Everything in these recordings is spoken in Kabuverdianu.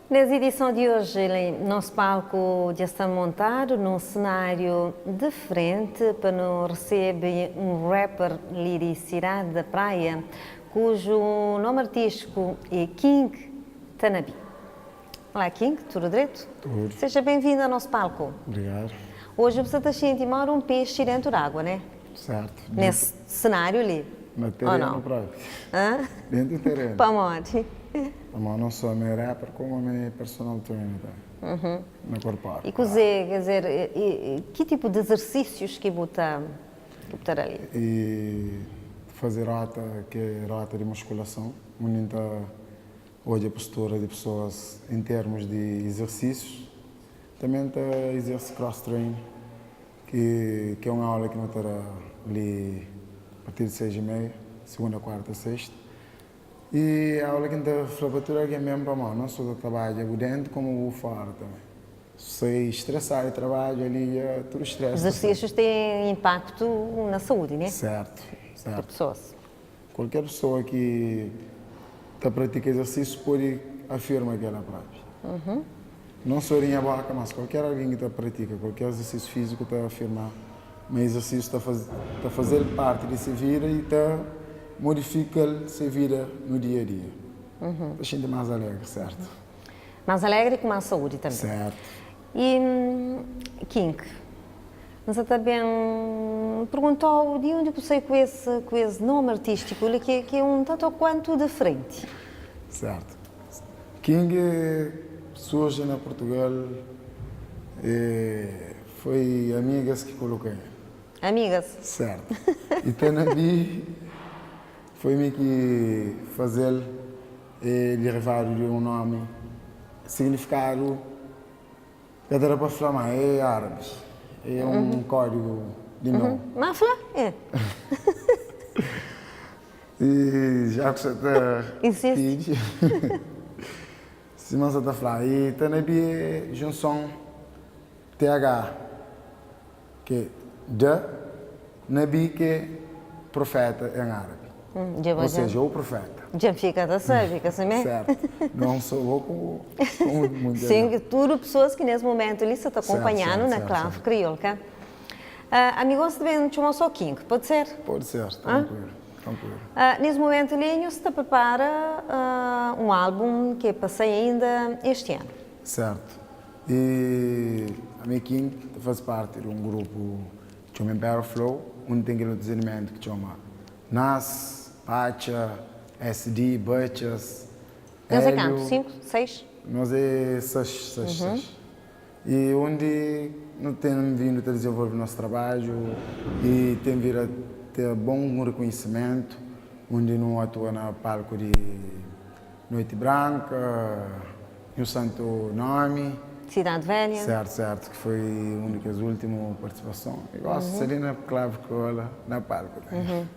Nes edison di oji, nos palku dja sta montadu nun senáriu diferenti pa nu resebe un rapper li di sidadi da Praia, kuju nomi artístiku é King Tanabi. Olá King, tudu dretu? Tudu. Seja ben-vindu a nos palku. Obrigadu. Oji bu sa ta xinti moda un pexi dentu d'água, né? Sertu. Nes senáriu li, Na ou terenu nau? própi. Hã? Dentu terenu. Pamodi? Pamodi não só mi é rapper como mi é personal trainer tambe. Na korpóra. I kuzê, quer dizer, ki tipu di ezersísius ki bu ta ki bu ta da li? E faze rota, ki é rota di muskulason, undi N ta odja postura di pesoas em termus di ezersísius. Tanbe N ta izerse cross training, ki ki é un aula ki nu ta da li a partir di seis i meia, segunda, kuarta, sexta. E aula ki N ta fla pa tudu algen mesmu pamodi non so ta trabadja bu dentu komu bu fora tanbe. Sai stresadu di trabadju alivia tudu stress ta sai. Exersísius ten inpaktu na saúdi, ne? Sertu, Di sertu. pesoas. Kualker pesoa ki ta pratika exersísiu pode afirma kela propi. Non so di nha boka, mas kualker algen ki ta pratika kualker exersísiu fíziku ta afirma ma exersísiu ta ta faze-l parti di se vida i ta modifika-l se vida no dia a dia. Ta xinti más alegri, sertu? Más alegri i ku más saúdi tanbê. Sertu. I King, N sa ta ben pergunta-u di undi ku sai ku es ku es nomi artístiku li ki ki é un tantu o kuantu diferenti. Sertu. King surji na Purtugal e foi amigas ki koloka el. Amigas? Sertu. I Tanabi foi mi ki faze-l e derivadu di un nomi signifikadu Ka ta da pa fla ma é árabi. É un kódigu di meu. Ma fla é. I já ku sa ta pidi. Sima sa ta fla. I Tanabi é junson TH ke da, Nabi ke profeta en árabi. Ou seja, o profeta. Dja N fika ta sabe, ka simé? Sertu. Não só bo como muita Sim, tudu pessoas ki nes momentu li sa ta konpanha-nu na Klav Kriol, ka? Ami gosta di ben txoma só King, pode ser? Pode ser, trankuilu, trankuilu. Nes momentu li nhu sta prepara un álbum ki é pa sai ainda este anu. Sertu. E ami King ta faze parti di un grupu ki txoma Império Flow, undi ten kel otus elementu ki txoma Nas, Patxa, SD, Butchers, Nhos é kantu? 5? 6? Nos é 6, 6, 6. E undi nu ten vindu ta dizenvolve nos trabadju e ten vir a ter bon rekonhisimentu, undi nu atua na palku di Noiti Branka, Nhu Santu Nomi. Cidade Velha. Certo, certo, ki foi un di kes ultimu partisipason. E gosi sta li na Club Crioula, na palku tanbe.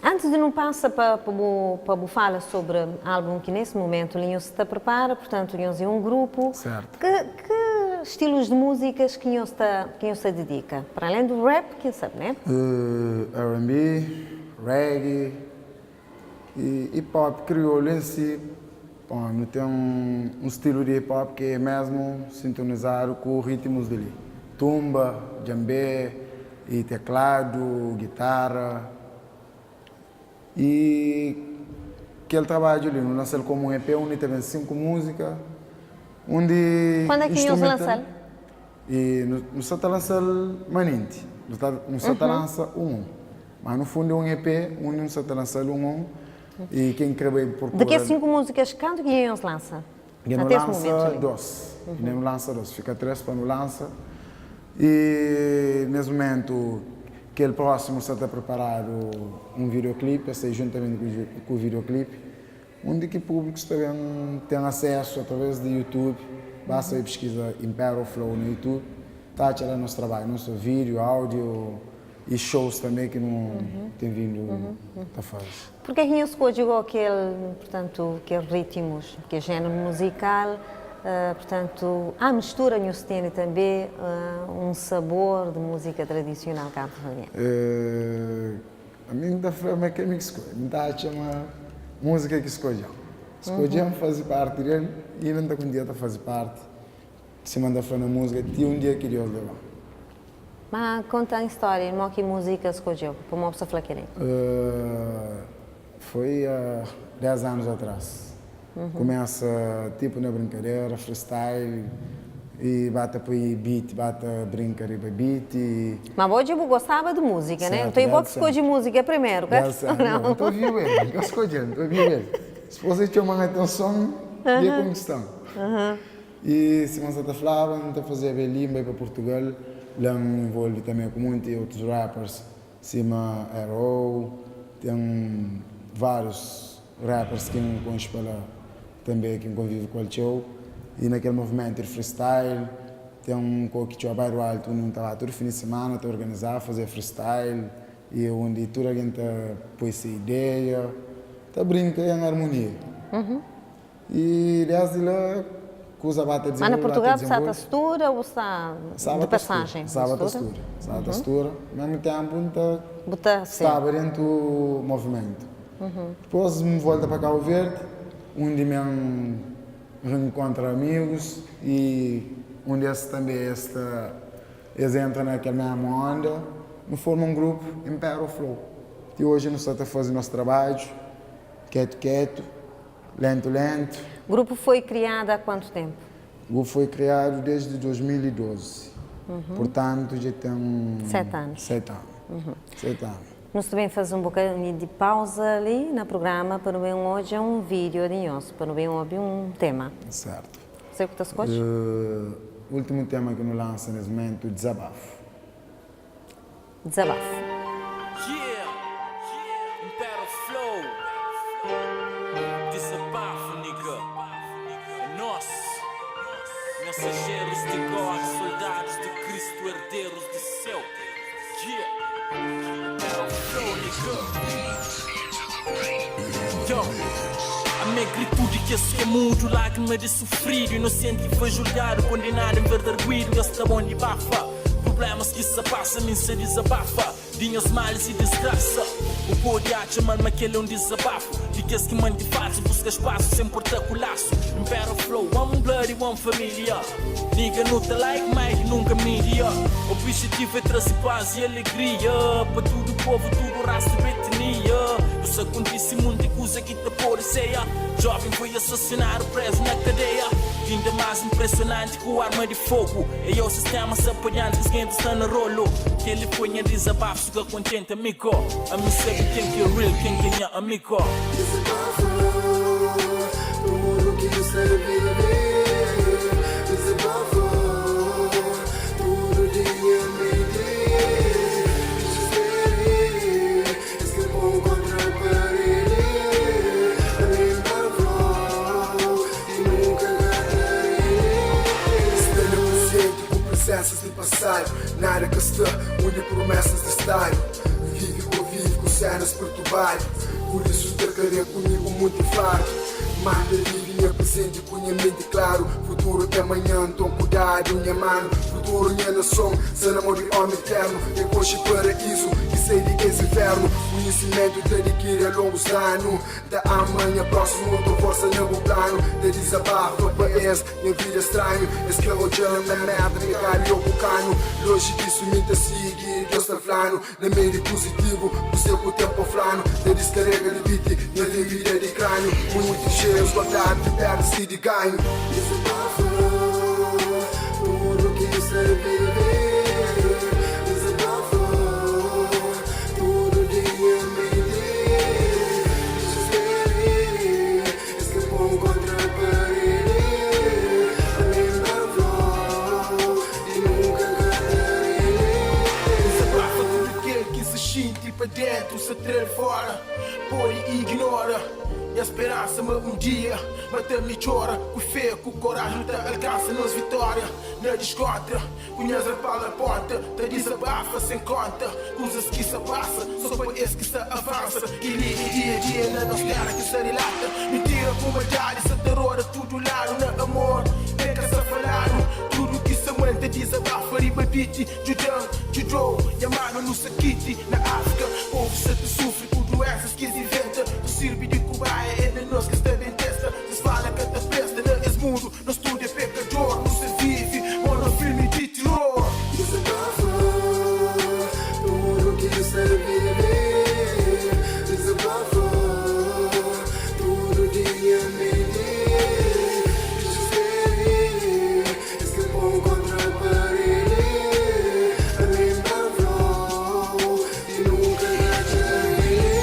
Antis di nu pasa pa bu pa bu fala sobri album ki nesse momentu li nhos sta prepara, portantu nhos é un grupu. Certo. Ki ki stilus di músikas ki nhos ta ki nhos ta didika? Para além do rap, kin sabe, né? R&B, reggae, E hip hop kriolu em si, bom, nu ten un stilu di hip hop ki é mesmu sintonizadu ku ritmus di li, tumba, djambé, e tekladu, gitara. E kel trabadju li nu lansa-l komu un EP undi ta ben 5 múzika, undi Kuandu é ki nhos lansa-l? E nu sta ta lansa-l manenti, nu sta ta lansa un un. Ma nu fundu é un EP undi nu sta ta lansa-l un un e ken kre bai prokura. Di kes 5 múzikas, kantu ki dja nhos lansa Dja nu ate es mumentu lansa li? 2. Dja nu lansa 2. Fika 3 pa nu lansa. E nes mumentu kel prósimu sta ta preparadu un videoclip, es sai juntamenti ku videoclip, undi ki públiku sta ben ten asesu através di YouTube, basta bai piskiza Impero Flow na YouTube, ta atxa la nos trabadju, non so vídeo, áudio. E shows tanbe ki nu ten vindu ta faze. Purke ki nhos skodje go kel, purtantu, kel ritmos, kel jéneru muzikal, purtantu, a mistura nhos tene tanbe un sabor di múzika tradisional kabuverdianu? Ami N ta fla ma é ka mi ki skodje, mi ta atxa ma múzika ki skodje-m. Skodje-m faze parti del i N ta kontinua ta faze parti, sima N ta fla na múzika, ti un dia ki Deus leba-m. Ma konta un stória di mo ki múzika skodje-u, pamodi bu sta fla kel-li? Foi há 10 anos atrás. Kumesa tipo na brinkadera, freestyle, i ba ta poi beat, ba ta brinka riba beat i. Ma bo dja bu gostaba di múzika, né? Nton i bo ki skodje múzika primeru, ka? Não, N ta obiba el, N ka skodje-l, N ta obiba el. Dipôs el txoma-m atenson i e konkistan. I sima N sa ta flaba, N ta fazeba el li, N bai pa Purtugal, la N envolve tanbe ku monti otus rappers, Sima Arrow, ten várius rappers ki N konxe pa la tanbe ki N konvive ku el txeu. I na kel movimentu di freestyle, ten un ko ki txoma Bairro Alto undi nu ta ba tudu fin di simana ta organiza, faze freestyle i undi tudu algen ta poi se ideia, ta brinka en armonia. I desdi la kuza ba ta Mas na dizenvolve, ba ta Portugal bu sta ta dizenvolve. studa ou bu sta Staba di ta studa, pasajen? Bu staba ta studa? studa, staba ta studa. Mésmu ténpu N ta Bu ta, sim. staba déntu movimentu. Dipôs N volta pa Kabu Verdi, undi mi N reenkontra amigus i undi es tanbê es ta es entra na kel mésmu onda. Nu forma un grupu, Impero Flow. Ti oji nu sta ta faze nos trabadju, kétu kétu. Lentu lentu. Grupu foi kriadu há kuantu tenpu? Grupu foi kriadu desdi 2012, purtantu dja ten. 7 anu. 7 anu. 7 anu. Nu sta ben faze un bokadinhu di pauza li na prugrama pa nu ben odja un video di nhos, pa nu ben obi un tema. Sertu. Kuzê ku ta skodje? Ultimu tema ki nu lansa nes mumentu, Dizabafu. Dezabafu. Yeah, Impero Flow Dezabafu nigga É nós Mensajerus di God Soldados di Cristo Herderus di céu Yeah, Impero Flow nigga Yo, Ami é gritu di kes ki é mudu Lágrima di sufridu Inosenti ki foi julgadu Kondenadu en ver di arguidu Es ta bon di bafa Prublémas ki sa pasa mi N sa dizabafa Di nhas malis i disgrasa Bu pode atxa mal ma kel é un dizabafu Di kes ki manti falsu buska spasu Sen porta ku lasu Impera flow, one blood i one familia Nigga nu ta like mic nunka media Obijetivu é traze paz i alegria Pa tudu povu, tudu rasa i etnia Dja sa kontise munti kuza ki ta pode seia Joven foi asasinadu prezu na kadeia Inda más inpresionanti Ku arma di fogu E yo sistema sa pa dianti Kes gentis sta na rolu Kel-li foi nha dizabafu Su ka kontenti amigo Ami sabi ken ki é real Ken ki é nha amigo. Dezabafa tudu ki sta vive Dezabafa tudu di nha menti Desespere es kre pon kontra parede Ami N ta fla I nunka N ka ta rende. Sta na prezenti ku prezensas di pasadu Nada ka sta undi promesas di stadu Vivi ku vivi ku senas perturbadu Pur isu ta kare ku mi ku munti fardu Manda vivi nha prezenti ku nha menti klaru Futuru é manhan nton kudadu nha manu Futuru nha nason sta na mon di omi eternu E konxe paraízu i sai di es infernu Kunhisimentu ta dikiri a longus anu Ta ama nha prósimu, ta forsa na bu planu Ta dizabafa pa es, nha vida stranhu Es kre odja-m na merda, pekadu i okukanu Lonji disu mi N ta sigi, Deus ta fla-nu Na medi puzitivu, kuzê ku ten pa fla-nu Ta diskarega di biti, nha vida di kraniu Muitu xeius guardadu di perdas i di ganhu. Dizabafa tudu ki sta vive Dizabafa tudu di nha menti Desespere es kre pon kontra parede Ami N ta fla i nunka N ka ta rende. Dezabafa tudu kel ki sa xinti pa dentu sa tra-l fora pode ignora nha speransa ma un dia ma ta midjora ku fe ku koraji nu ta alkansa nos vitória na diskontra Ku nhas rapaz na ponta ta dizabafa sen konta kuzas ki sa pasa so pa es ki sa avansa Kel-li é dia dia na nos tera ki sa rilata mintira ku maldadi sa ta roda tudu ladu na amor nen ka sa faladu tudu ki sa mal ta dizabafa riba beat djuda-m djudou nha manu nu sa kiti na Afrika povu sa ta sufri ku duensas ki es inventa pa sirbi di kubaia é na nos ki es ta ben testa. sa vive Dezabafa tudu dia midi Desespere Es kre pon kontra parede Ami N ta fla-u i nunka N ka ta rende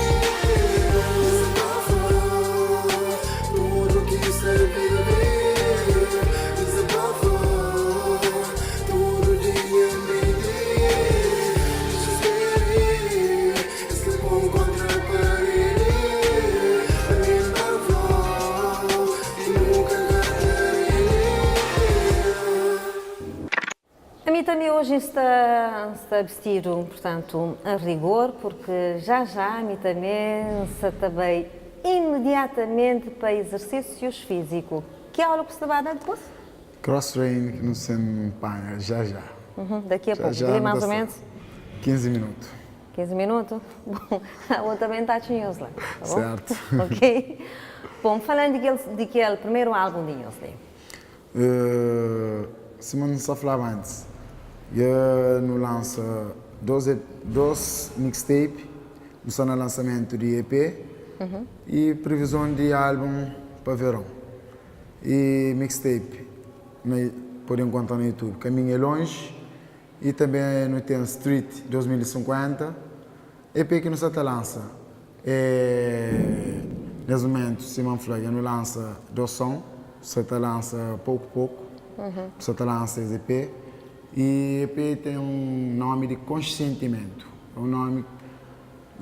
Dezabafa tudu ki sa vive Dezabafa tudu dia midi Desespere Es kre pon kontra parede Ami N ta fla-u i nunka N ka ta rende. Ami tanbe oji N sta N sta bistidu, purtantu, a rigor, purki já já ami tanbe N sa ta bai imediatamenti pa izersísius fíziku. Ki aula ku sta ba da dipôs? Cross train ki nu sen panha já já. Daqui a Já pouco, já dali nu más ta ou sta. menos? 15 minutu. 15 minutu? Bom, abo tanbe N ta atxa nhos la, ta bom? Certo. Ok. Bom, falando di kel di kel primeru álbum di nhos li. Sima nu sta flaba antis, dja nu lansa 2 mixtape, nu sta na lansamentu di EP i privizon di album pa veron. I mixtape pode enkontra na YouTube, Kaminhu é Lonji, i tanbe nu ten Street 2050. EP ki nu sta ta lansa é nes mumentu, sima N fla, dja nu lansa 2 son, sta ta lansa poku poku, sta ta lansa es EP i EP ten un nomi di Conscientimentu, é un nomi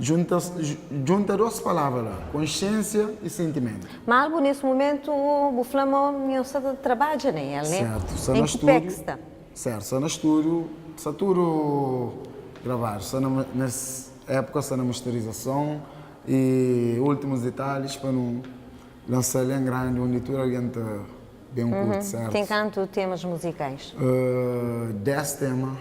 junta junta 2 palavra la, konsiensia i sentimentu. Ma algu nes mumentu bu fla ma nho sta ta trabadja na el, ne? Sertu, sta na En ki pé stúdiu. ki sta? Sertu, sta na stúdiu, sta tudu gravadu, sta na nes épuka sta na masterizason i últimus detalhis pa nu lansa-l en grandi undi tudu algen ta ben kurti, sertu? Ten kantu temas muzikais? 10 tema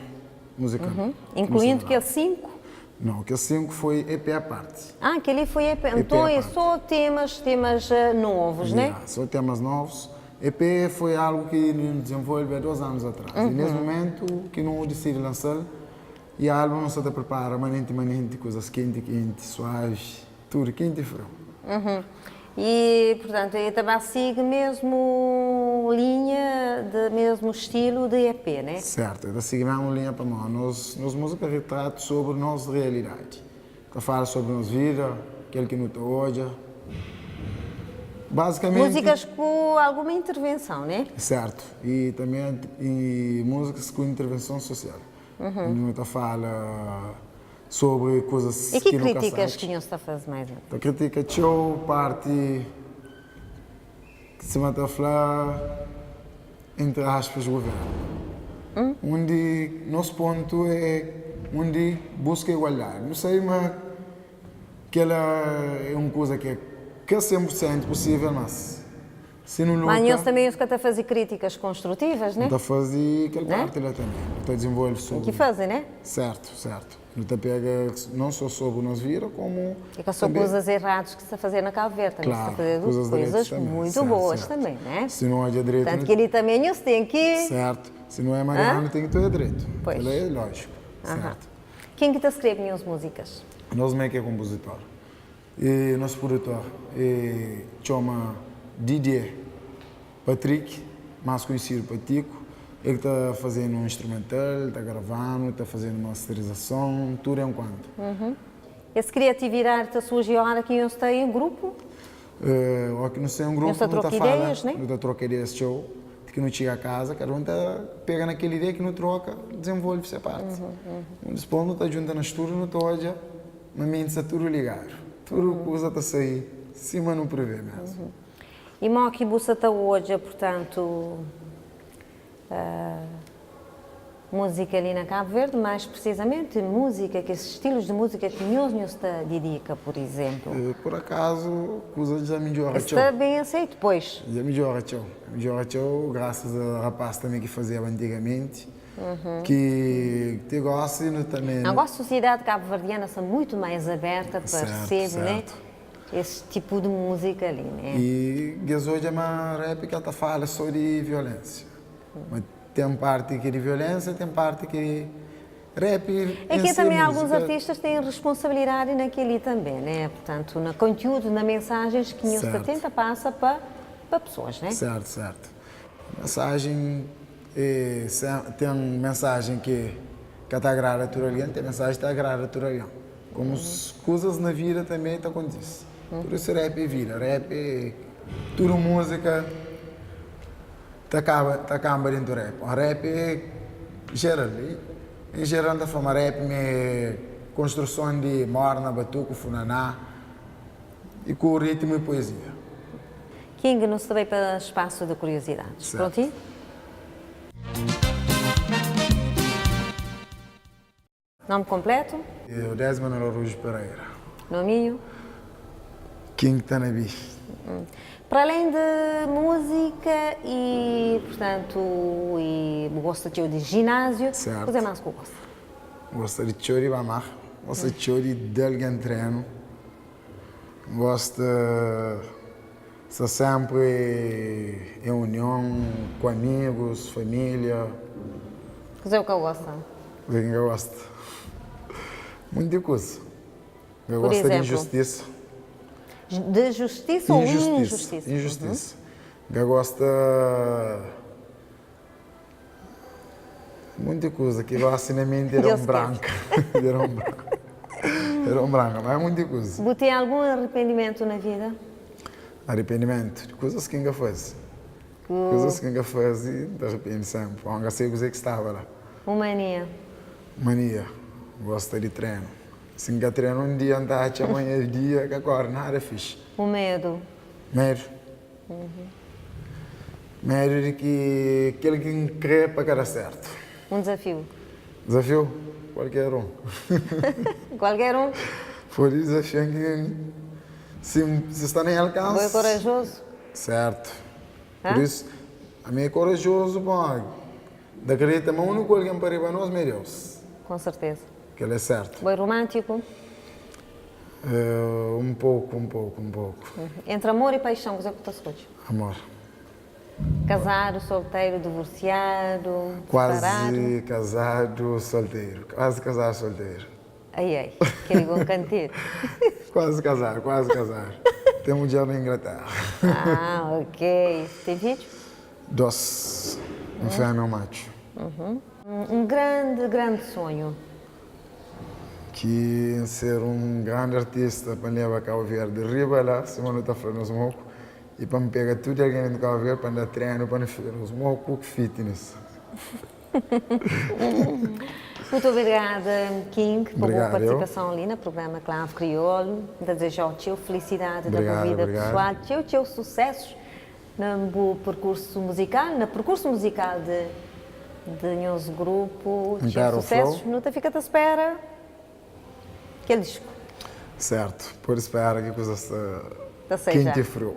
muzikal. Inkluindu kel 5? Nau, kel 5 foi EP a parti. Ah, kel-li foi EP, nton é sô temas, temas novus, né? Ya, sô temas novus. EP foi algu ki nu dizenvolve a 2 anus atras. I nes mumentu ki nu disidi lansa-l i album nu sta ta pripara manenti manenti, kuzas kenti kenti, suavi, tudu kenti i friu. I, purtantu, e ta ba sigi mesmu linha di mesmu stilu di EP, ne? Sertu, e ta sigi mesmu linha pamodi nos nos musika ritratu sobri nos realidadi. Ta fala sobri nos vida, kel ki nu ta odja. Bazikamenti. Múzikas ku alguma intervenson, ne? Sertu. I tanbe i múzikas ku intervenson sosial. Undi nu ta fala sobri kuzas I ki ki nu ka krítikas sabe. ki nhos ta faze más? Ta kritika txeu parti, sima ta fla, entri aspas, governu. Undi nos pontu é undi buska igualdadi. Nu sabe ma kela é un kuza ki é ka 100% pusível, mas si nu Má nhos luta. tanbê nhos ka ta faze krítikas konstrutivas, Nu né? ta faze kel Né? parti la tanbê. Nu ta dizenvolve Tem ki sobri. faze, né? Sertu, sertu. Nu ta pega não só sobre nos vida, como E ka só também kuzas erradus ki sta faze na Cabo Verde, também sta Claro, fazedu kuzas direitus kuzas também. muito Certo, boas certo. também, né? Si nu odja direitu, Tantu nu kel-li também nhos ten ki. Certo. Si nu é mariadu, Hã? nu ten ki ta odja direitu. Pois. Kel-la é lógiku. Aham. Certo. Ken ki ta skrebe nhos múzikas? Nos mé ki é konpuzitor. E nos produtor e txoma Didier Patrick, más konhisidu pa Tico. El ki ta fazenu instrumental, ta gravanu, ta fazenu masterizason, tudu enkuantu. Es kriatividadi ta surji óra ki nhos sta en grupu? Óra ki nu sta en Nhos grupu, ta nu ta troka fala, ideias, ne? nu ta troka ideias txeu. Ti ki nu txiga kaza, kada un ta pega na kel ideia ki nu troka, dizenvolve se parti. Dipôs nu ta djunta na studu, nu ta odja ma menti sta tudu ligadu. Tudu kuza ta sai sima nu prevê mesmu. I mo ki bu sa ta odja, purtantu, múzika li na Kabu Verdi, mais prisizamenti múzika, kes stilus di múzika ki nhos nhos ta didika, pur izenplu? Pur akazu, kuza dja midjora Es txeu. sta ben aseitu, pois. Dja midjora txeu. Midjora txeu grasas a rapaz tanbe ki fazeba antigamenti, ki ti gosi nu tanbe. Agora sosiedadi kabuverdiana sta muitu mais aberta pa Sertu, resebe, né? sertu. Es tipu di múzika li, né? I ges odja ma rap ka ta fala so di violensia. Ma ten parti ki é di violensia, ten parti ki Rap É em que si é também alguns música. artistas têm responsabilidade naquele também, né? Portanto, na conteúdo, na mensagens que nhos ta Certo. tenta passa pa pa pessoas, né? Certo, certo. Mensagem é, tem mensagem que ka ta agrada tudu algen, tem mensagem que ta agrada tudu algen. Como kuzas na vida também ta kontise. Por isso rap é vida, rap é tudu música ta kaba ta kamba dentu rap. O rap é geral, em geral N ta fla ma rap mi é construson di morna, batuku, funaná e ku ritmu e poesia. King, nu sta bai pa spasu di kuriosidadis. Certo. Prontinhu? Nome completo? Eudésio Manuel Araújo Pereira. Nominho? King Tanabi. Para além de música e, portanto, e gosta teu de ginásio, Certo. kuzê mais que gosta? Gosta de txeu di ba mar, gosta txeu di da algen trenu, gosta sta sempri em union ku amigos, família. Kuzê que gosta? Kuzê ki N ka gosta? Munti kuza. N ka Por gosta di exemplo? injustisa. De justisa ou Injustisa, injustiça? injustisa. N ka gosta munti kuza ki gosi na menti era Deus un quer. branka. Era un branka. Era un branka, ma é munti kuza. Bu ten algun arrependimentu na vida? Arrependimentu? Di kuzas ki N ka faze. Kuzas ki N ka faze, N ta arrependi senpri. N ka sai kuzê ki staba la. Un mania. Mania, gosta di trenu. Si N ka trenu un dia, N ta atxa ma nha dia ka kori nada fixi. Un medu. Medu? Medu di ki kel ki N kre pa ka da sertu. Un dizafiu. Dizafiu? Kualker un. Kualker un? Pode dizafia-m ki si si sta na nha alkansi. Bo é korajozu? Sertu. Pur isu, ami é korajozu pamodi N ta kridita ma úniku algen pa riba nos ma é Deus. Kon serteza. Kel é sertu. Bo é romántiku? Un poku, un poku, un poku. Entri amor i paixon, kuzê ku ta skodje? Amor. Kazadu, solteru, divorsiadu, separadu? Kuazi kazadu, solteru. Kuazi kazadu, solteru. Ai ai, kel li gon kantidu. Kuazi kazadu, kuazi kazadu. Ten mudjer na Inglaterra. Ah, ok. Ten fidju? Dos, un fémia un matxu. Un grandi, grandi sonhu. Ki N ser un grandi artista pa N leba Kau Verdi riba la, sima nu ta fla nos moku, i pa N pega tudu algen di Kau Verdi pa N da trenu pa nu fika nos moku fitness. Mutu obrigada King pa bu Obrigadu eu. partisipason li na prugrama Clave Kriolu. N ta dizejau txeu felisidadi na bu Obrigadu, vida obrigadu. pesoal, txeu txeu susesus Na bu perkursu muzikal, na perkursu muzikal di di nhos grupu, txeu Impero susesus, Flow. nu ta fika ta spera kel disku. Sertu, pode spera ki kuza sta Ta sai ja. kenti i friu.